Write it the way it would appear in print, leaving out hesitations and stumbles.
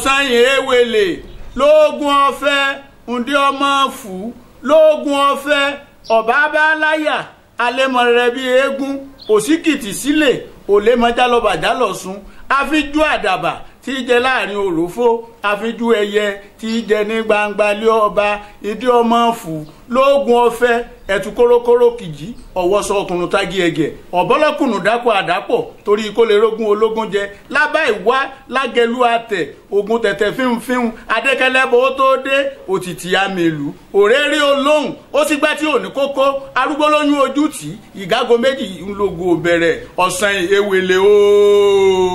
Ọ̀sán ìrẹ́wẹ̀lẹ̀ lóògùn ọ̀fẹ́ ǹdí ọmọ fù lóògùn ọ̀fẹ́ ọ̀bá bá láyà alẹ́mọ rẹ bí eégún òsíkìtì sílẹ̀ òlẹ́mọjálọ́bàjálọ̀sùn àfijú àdàbà tí í jẹ láàrin òròfó àfijú ẹyẹ tí í jẹ ní gbangba lé ọba ìdí ọmọ fù lóògùn ọ̀fẹ́ ẹtù kórókóró kìjì ọwọ́ sọ ọkùnrin tági ẹ̀gẹ̀ ọ̀bọ́lọ́kùnrin dápọ̀ àdápọ̀ torí kó lè rógún ológun jẹ lábá ìwá lágẹlú àtẹ ogun tẹ̀tẹ̀ fíhunfíhun adékẹ́lẹ́bọ̀ ó tó dé òtìtì àmèlú òréré olóhùn ó sì gbá tí ò ní kókó arúgbó lóyún ojú tì ìgágo méjì ńlọgọ bẹ̀rẹ̀ ọ̀sán ewele ooo.